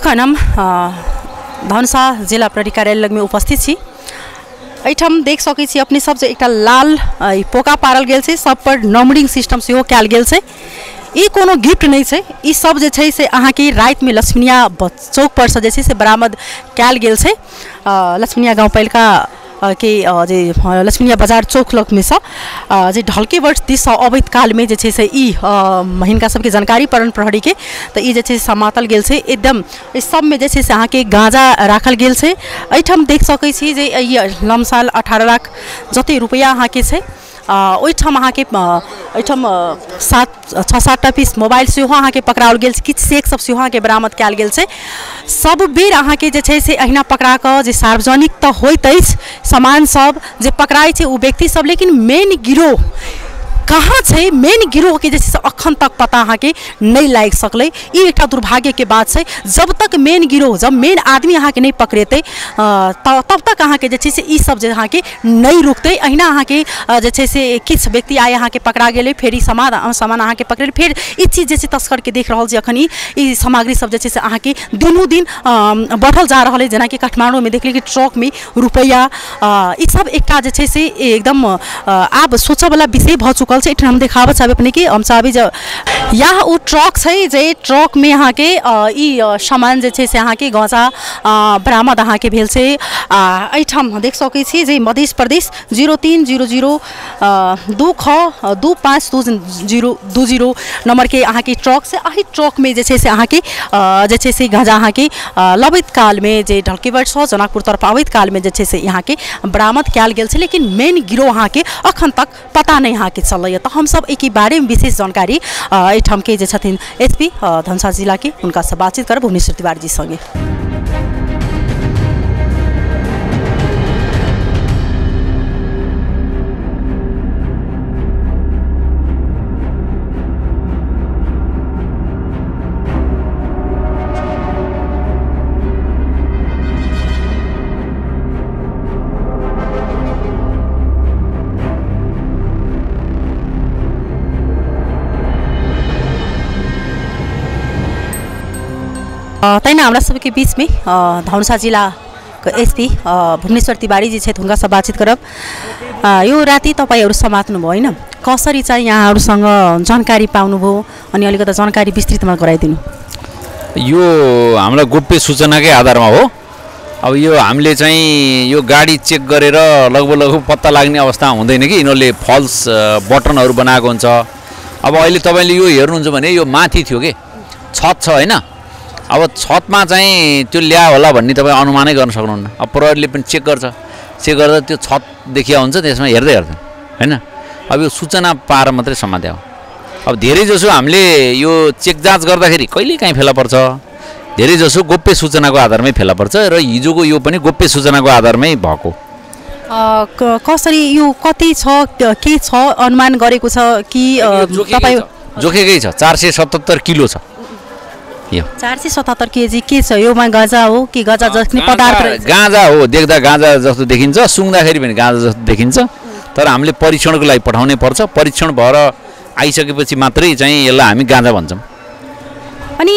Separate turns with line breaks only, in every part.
हम धनुषा जिला प्रहरी कार्यालय में उपस्थित छी। एठम देख सकै छी अपने सब जे एकटा लाल पोका पारल गेल छै, सब पर नंबरिंग सिस्टम सेहो कयल गेल छै। ई कोनो गिफ्ट नहीं छै, ई सब जे छै से अहाँ के रात में लक्ष्मीनिया चौक पर से जे छै से बरामद कयल गेल छै। लक्ष्मीनिया गाउँपालिका के जे लक्ष्मीनिया बाजार चौक लग में से जे ढलके वर्ष दिस अवैध काल में जे छै से ई हिनका सबके जानकारी पड़न प्रहरी के, तो ई जे छै समातल गेल छै। एकदम इस सब में जे छै से अहाँ के गांजा राखल गेल छै। एठम देख सकै छी जे लमसाल 18 लाख जते रुपया अहाँ के छै। ओइठम अहाँ के एठम 6-7 पीस मोबाइल सेहो अहाँ के पकड़ाओल गेल छै, किछ सेक सब सेहो अहाँ के बरामद कयल गेल छै। सब बेर अहाँ के जे छै से अहिना पकड़ा कऽ जे सार्वजनिक तऽ होइत अछि सामान सब जे पकड़ाई छै उ व्यक्ति सब, लेकिन मेन गिरोह कहाँ छै, मेन गिरोह के जे अखन तक पता अहाँ के नहीं लाग सकलै। ई एकटा दुर्भाग्य के बात छै। जब तक मेन गिरोह, जब मेन आदमी अहाँ के नहीं पकड़ेतै तब तक अहाँ के जे छै से ई सब जे अहाँ के नहीं रुकतै। अहिना अहाँ के जे छै से किछ व्यक्ति आए अहाँ के पकड़ा गेलै, फेर ई सामान अहाँ के पकड़े, फेर ई चीज जे छै तस्कर के देख रहल छै। अखन ई सामग्री सब जे छै से अहाँ के दिनो दिन बढ़ल जा रहल है। जेना कि काठमांडू में देखलिए कि ट्रक में रुपया, ई सब एकटा जे छै से एकदम आब सोचऽ वाला विषय भ चुकल छै। हम देखाबऽ चाहबे अपने कि हम चाहबे जे यह उ ट्रक छै जे ट्रक में अहाँ के ई सामान जे छै से अहाँ के गांजा बरामद अहाँ के भेल छै। एठम देख सकै छी जे मध्य प्रदेश 03002520 नंबर के अहाँ के ट्रक से, अही ट्रक में जे छै से अहाँ के जे छै से गांजा अहाँ के लवैध काल में जे ढलकेवर छ जनकपुर तरफ अवैध काल में जे छै से यहाँ के बरामद कयल गेल छै। लेकिन मेन गिरोह अहाँ के अखन तक पता नहीं अहाँ के चल। तो हम सब एक बारे में विशेष जानकारी एठम के जे छथिन एसपी धनुषा जिला के उनका से बातचीत कर भुवनेश्वर तिवारी जी संगे। तैना हमरा सबके बीच में धनुषा जिला के एसपी भुवनेश्वर तिवारी जी उनका सब बातचीत करब। यो राति तपाईहरु समात्नु भयो हैन, कसरी चाहिँ यहाँहरुसँग जानकारी पाउनुभयो अनि अलिकति जानकारी विस्तृतमा गराइदिनु।
यो हाम्रो गोप्य सूचनाकै आधारमा हो। अब यो हामीले चाहिँ यो गाडी चेक गरेर लगभग पत्ता लाग्ने अवस्था हुँदैन कि यिनीहरूले फल्स बटनहरु बनाएको हुन्छ। अब अहिले तपाईले यो हेर्नुहुन्छ भने यो माथि थियो के, छत छ हैन। अब छतमा चाहिँ त्यो ल्या होला भन्ने तपाईँ अनुमानै गर्न सक्नुहुन्न। अब प्रहरीले पनि चेक गर्छ, चेक गर्दा त्यो छत देखिया हुन्छ, त्यसमा हेर्दै हैन। अब यो सूचना पाएर मात्रै समात्या हो। अब धेरै जसो हामीले यो चेक जाँच गर्दाखेरि कहिले काहीँ फेला पर्छ, धेरै जसो गोप्य सूचनाको आधारमै फेला पर्छ र हिजोको यो पनि गोप्य सूचनाको आधारमै भएको।
कसरी यो कति छ के छ अनुमान गरेको छ कि तपाईँ
जोखेकै छ 477 किलो छ। यो
477 केजी के छ? योमा गाँजा हो कि गाँजा जस्ने पदार्थ?
गाँजा हो, देख्दा गाँजा जस्तो देखिन्छ, सुँग्दाखेरि पनि गाँजा जस्तो देखिन्छ। तर हामीले परीक्षणको लागि पठाउनै पर्छ। परीक्षण भएर आइसकेपछि मात्रै चाहिँ यसलाई हामी गाँजा भन्छौँ।
अनि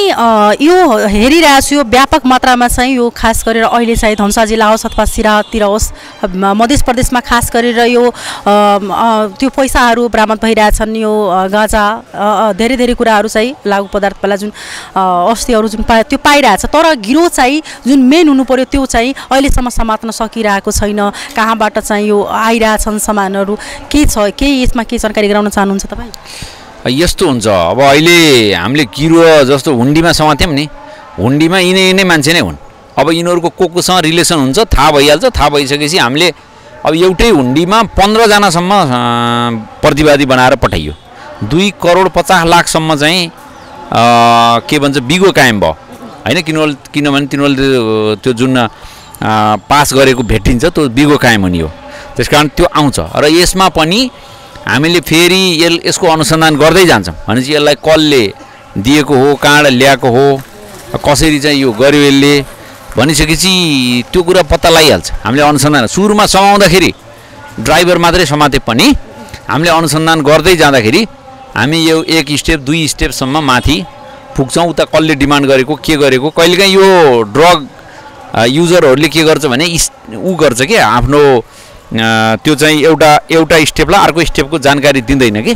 यो हेरिरहेको छु यो व्यापक मात्रामा चाहिँ यो खास गरेर अहिले चाहिँ धनुषा जिल्ला होस् अथवा सिराहातिर होस् मध्य प्रदेशमा खास गरेर यो त्यो पैसाहरू बरामद भइरहेछन्। यो गाँजा धेरै धेरै कुराहरू चाहिँ लागु पदार्थ पहिला जुन औषधिहरू जुन त्यो पाइरहेछ, तर गिरोह चाहिँ जुन मेन हुनु पर्यो त्यो चाहिँ अहिलेसम्म समात्न सकिरहेको छैन। कहाँबाट चाहिँ यो आइरहेछन् सामानहरू, के छ, के यसमा के जानकारी गराउन चाहनुहुन्छ तपाईँ?
यस्तो हुन्छ। अब अहिले हामीले गिरोह जस्तो हुन्डीमा समात्यौँ नि, हुन्डीमा यिनै मान्छे नै हुन्। अब यिनीहरूको कोसँग रिलेसन हुन्छ थाहा भइहाल्छ। थाहा भइसकेपछि हामीले अब एउटै हुन्डीमा 15 जनासम्म प्रतिवादी बनाएर पठाइयो। 2,50,00,000सम्म चाहिँ के भन्छ बिगो कायम भयो हैन। किनभने तिनीहरूले त्यो जुन पास गरेको भेटिन्छ त्यो बिगो कायम हुने हो, त्यसकारण त्यो आउँछ। र यसमा पनि हामीले फेरि यसको अनुसन्धान गर्दै जान्छौँ। भनेपछि यसलाई कसले दिएको हो, कहाँबाट ल्याएको हो, कसरी चाहिँ यो गर्यो यसले भनिसकेपछि त्यो कुरा पत्ता लगाइहाल्छ। हामीले अनुसन्धान सुरुमा समाउँदाखेरि ड्राइभर मात्रै समाते पनि हामीले अनुसन्धान गर्दै जाँदाखेरि हामी यो 1 स्टेप 2 स्टेपसम्म माथि पुग्छौँ उता कसले डिमान्ड गरेको के गरेको कहिलेकाहीँ यो ड्रग युजरहरूले के गर्छ भने ऊ गर्छ कि आफ्नो त्यो चाहिँ एउटा स्टेपलाई अर्को स्टेपको जानकारी दिँदैन कि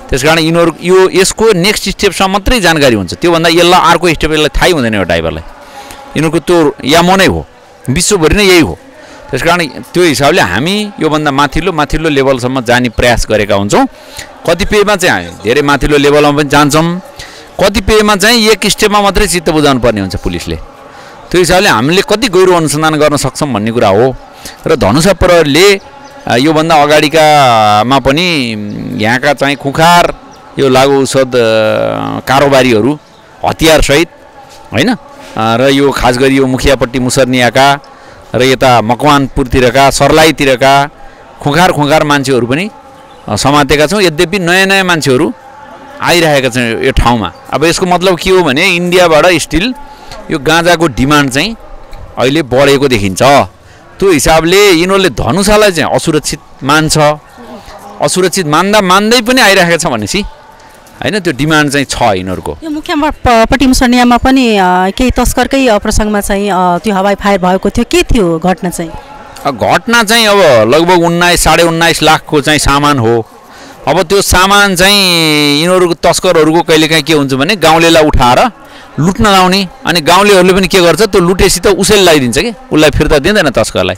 त्यसकारण यिनीहरू यो यसको नेक्स्ट स्टेपसम्म मात्रै जानकारी हुन्छ त्योभन्दा यसलाई अर्को स्टेप यसलाई थाहै हुँदैन यो ड्राइभरलाई यिनीहरूको त्यो यामो नै हो विश्वभरि नै यही हो त्यसकारण त्यो हिसाबले हामी योभन्दा माथिल्लो लेभलसम्म जाने प्रयास गरेका हुन्छौँ कतिपयमा चाहिँ धेरै माथिल्लो लेभलमा पनि जान्छौँ कतिपयमा चाहिँ एक स्टेपमा मात्रै चित्त बुझाउनु पर्ने हुन्छ पुलिसले त्यो हिसाबले हामीले कति गहिरो अनुसन्धान गर्न सक्छौँ भन्ने कुरा हो र धनुषा प्रहरीले योभन्दा अगाडिकामा पनि यहाँका चाहिँ खुखार यो लागु औषध कारोबारीहरू हतियारसहित होइन र यो खास गरी यो मुखियापट्टि मुसर्नियाका र यता मकवानपुरतिरका सर्लाहीतिरका खुखार मान्छेहरू पनि समातेका छौँ यद्यपि नयाँ मान्छेहरू आइरहेका छन् यो ठाउँमा अब यसको मतलब के हो भने इन्डियाबाट स्टिल यो गाँजाको डिमान्ड चाहिँ अहिले बढेको देखिन्छ त्यो हिसाबले यिनीहरूले धनुषालाई चाहिँ असुरक्षित मान्छ असुरक्षित मान्दै पनि आइरहेको छ भनेपछि हैन त्यो डिमान्ड चाहिँ छ यिनीहरूको
यो मुख्यपट्टि मुसर्नियामा पनि केही तस्करकै प्रसङ्गमा चाहिँ त्यो हवाई फायर भएको थियो के थियो घटना चाहिँ
अब लगभग 19.5 लाखको चाहिँ सामान हो अब त्यो सामान चाहिँ यिनीहरूको तस्करहरूको कहिलेकाहीँ के हुन्छ भने गाउँलेलाई उठाएर लुट्न लाउने अनि गाउँलेहरूले पनि के गर्छ त्यो लुटेपछि त उसैले लगाइदिन्छ कि उसलाई फिर्ता दिँदैन तस्करलाई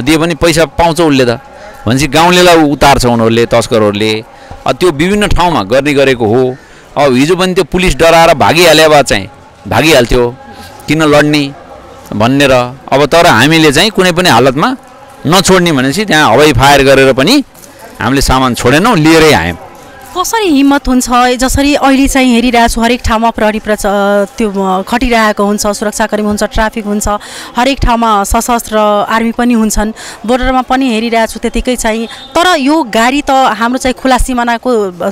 दिए पनि पैसा पाउँछ उसले त भनेपछि गाउँलेलाई उतार्छ उनीहरूले तस्करहरूले त्यो विभिन्न ठाउँमा गर्ने गरेको हो अब हिजो पनि त्यो पुलिस डराएर भागिहाले भए चाहिँ भागिहाल्थ्यो किन लड्ने भनेर अब तर हामीले चाहिँ कुनै पनि हालतमा नछोड्ने भनेपछि त्यहाँ हवाई फायर गरेर पनि हामीले सामान छोडेनौँ लिएरै आयौँ
कसरी हिम्मत हुन्छ जसरी अहिले चाहिँ हेरिरहेको छु हरेक ठाउँमा प्रहरी त्यो खटिरहेको हुन्छ सुरक्षाकर्मी हुन्छ ट्राफिक हुन्छ हरेक ठाउँमा सशस्त्र आर्मी पनि हुन्छन् बोर्डरमा पनि हेरिरहेको छु त्यतिकै चाहिँ तर यो गाडी त हाम्रो चाहिँ खुला सिमानाको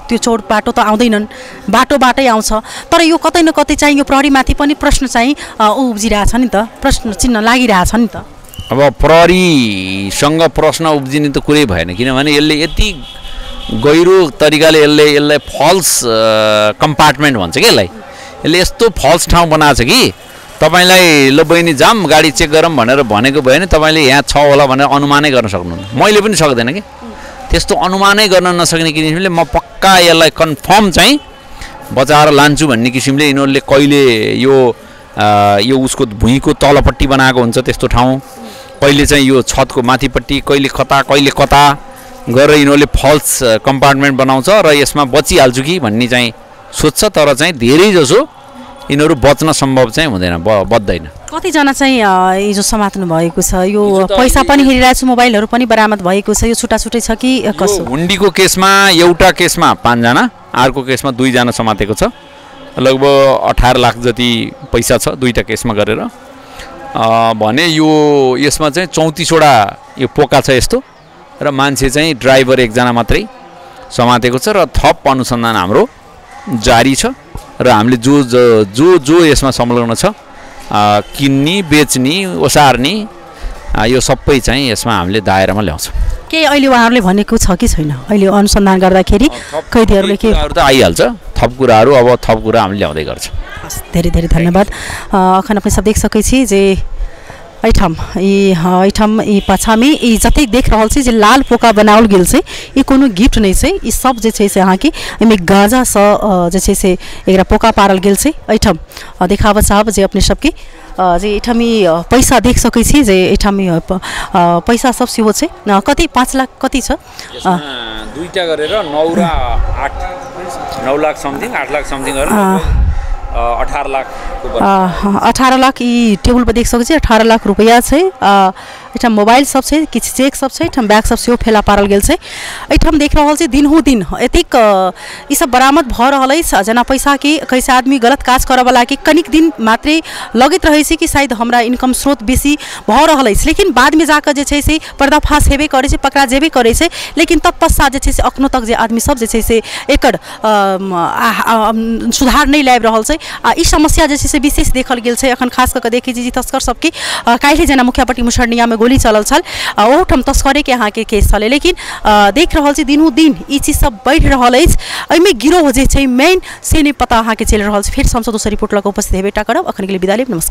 त्यो चौड बाटो त आउँदैनन् बाटोबाटै आउँछ तर यो कतै न कतै चाहिँ यो प्रहरीमाथि पनि प्रश्न चाहिँ उब्जिरहेछ नि त प्रश्न चिन्ह लागिरहेछ नि त
अब प्रहरीसँग प्रश्न उब्जिने त कुरै भएन किनभने यसले यति गहिरो तरिकाले यसलाई फल्स कम्पार्टमेन्ट भन्छ कि यसले यस्तो फल्स ठाउँ बनाएको छ कि तपाईँलाई ल बहिनी जाम गाडी चेक गरौँ भनेर भनेको भयो भने तपाईँले यहाँ छ होला भनेर अनुमानै गर्न सक्नुहुन्न मैले पनि सक्दैन कि त्यस्तो अनुमानै गर्न नसक्ने किसिमले म पक्का यसलाई कन्फर्म चाहिँ बचाएर लान्छु भन्ने किसिमले यिनीहरूले कहिले यो उसको भुइँको तलपट्टि बनाएको हुन्छ त्यस्तो ठाउँ कहिले चाहिँ यो छतको माथिपट्टि कहिले कता गरेर यिनीहरूले फल्स कम्पार्टमेन्ट बनाउँछ र यसमा बचिहाल्छु कि भन्ने चाहिँ सोध्छ तर चाहिँ धेरै जसो यिनीहरू बच्न सम्भव चाहिँ हुँदैन बच्दैन
कतिजना चाहिँ हिजो समात्नु भएको छ यो पैसा पनि हेरिरहेको छु मोबाइलहरू पनि बरामद भएको छ यो छुट्टै छ कि कसो
हुन्डीको केसमा एउटा केसमा 5 जना अर्को केसमा 2 जना समातेको छ लगभग 18 लाख जति पैसा छ दुईटा केसमा गरेर भने यसमा चाहिँ 34 वटा यो पोका छ यस्तो र मान्छे चाहिँ ड्राइभर एकजना मात्रै समातेको छ र थप अनुसन्धान हाम्रो जारी छ र हामीले जो यसमा संलग्न छ किन्ने बेच्ने ओसार्ने यो सबै चाहिँ यसमा हामीले दायरामा ल्याउँछौँ
के अहिले उहाँहरूले भनेको छ कि छैन अहिले अनुसन्धान गर्दाखेरि कैदीहरूले के
त आइहाल्छ थप कुराहरू अब थप कुरा हामीले ल्याउँदै गर्छौँ
धेरै धेरै धन्यवाद अखन अपने सब देख सकै छी जे एठाम ई पाछामे ई जते देख रहल छी जे लाल पोका बनाओल गेल छै ई कोनो गिफ्ट नहीं छै ई सब जे छै से अहाँ के एमे गांजा स जे छै से एकरा पोका पारल गेल छै एठाम देखाब चाहब जे अपने सबके जे एठाम ई पैसा देख सकै छी जे एठाम पैसा सब सेहो छै कति 5 लाख कति छ
दुईटा गरेर 9 र 8 9 लाख समथिङ 8 लाख समथिङ गरेर 18 लाख
18 लाख ई टेबल पर देख सकै छी 18 लाख रुपैया छै एठाम मोबाइल सब छै किछ चेक सब छै एठाम बैग सब सेहो फेला पारल गेल छै एठाम देख रहल छै दिनहु दिन एतिक ई सब बरामद भ रहल अछि जना पैसा के कैसे आदमी गलत काज करऽ वाला के कनिक दिन मात्रे लगैत रहै छै कि शायद हमरा इनकम स्रोत बेसी भ रहल अछि लेकिन बाद में जाकर जे छै से पर्दाफाश हेबे करे छै पकड़ा जेबे करे छै लेकिन तत्पश्चात जे छै से अखनो तक जे आदमी सब जे छै से एकर सुधार नहीं लाबि रहल छै आ ई समस्या जे छै चीज से विशेष देखल गेल छै। अखन खास करके देखै छी जे तस्कर सबके काल्हि जेना मुखियापट्टी मुसरनिया में गोली चलल छल, ओहूठाम तस्करे के अहाँ के केस छलै, लेकिन देख रहल छी दिनों दिन ई चीज सब बढ़ रहल अछि। एहिमे गिरोह जे छै मेन से नहीं पता अहाँ के चल रहल छै। फिर हमसब दोसर रिपोर्ट लऽ कऽ उपस्थित हेबेटा करब। अखन के लिए विदा लेब, नमस्कार।